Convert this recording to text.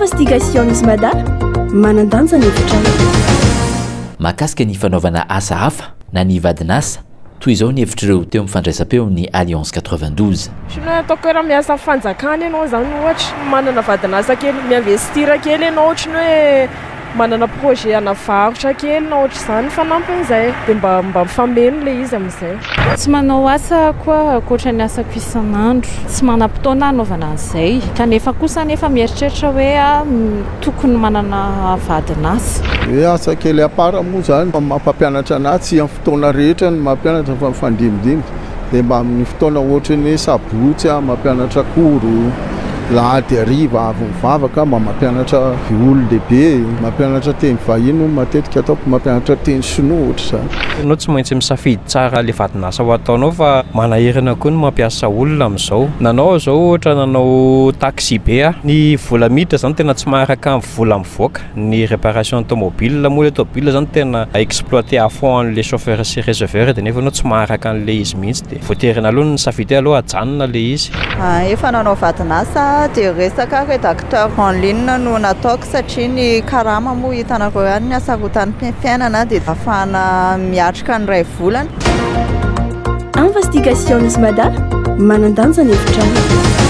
Investigations Mada, manan-danja ny hevitrao. Mahakasika ny fanaovana asa hafa na ny vadin'asa, toy izao ny hevitr'ireo teo amin'ny fandraisam-peon'ny Alliance 92. Ohatran'ny hoe ataoko hoe raha miasa amin'ny fanjakana ianao izany ohatra, manana vadin'asa kely, mi-investir kely ianao ohatran'ny hoe manana projet ana varotra kely na ohatr'izany fanampin'izay dia mba mba mifameno ilay izy amin'izay. Tsy manao asa aho ankoatra ny asako isan'andro. Tsy manam-potoana hanaovana an'izay. Kanefa kosa anefa mieritreritra hoe tokony manana vadin'asa. Hoe asa kely à part moa izany mampampianatra anah tsy amin'ny fotoana rehetra no mampianatra fa mifandimbindimby dia mba amin'ny fotoana ohatran'ny hoe sabotsy aho mampianatra cours, lahady hariva avy mivavaka mba mampianatra olon-dehibe, mampianatra teny vahiny hono matetika ataoko, mampianatra teny sinoa ohatr'izany. Ianao tsy maintsy misafidy tsara ilay vadin'asa ho ataonao fa manahirana koa ny mampiasa olona amin'izao. Nanao aho izao ohatra nanao taxi be aho, ny vola miditra izany tena tsy maharaka ny vola mivoaka. Ny réparation tomobile moa ilay tomobile zany tena exploité à fond an'ilay chauffeur sy receveur dia nefa ianao tsy maharaka an'ilay izy mihitsy dia voatery aloha ny nisafidy hoe aleo ajanona ilay izy. Efa nanao vadin'asa aho dia resaka rédacteur en ligne no nataoko satria ny karama moa hitanareo ihany ny hasarotan'ny fiainana dia ahafahana miatrika ny iray volana. Investigations Mada, manan-danja ny hevitrao.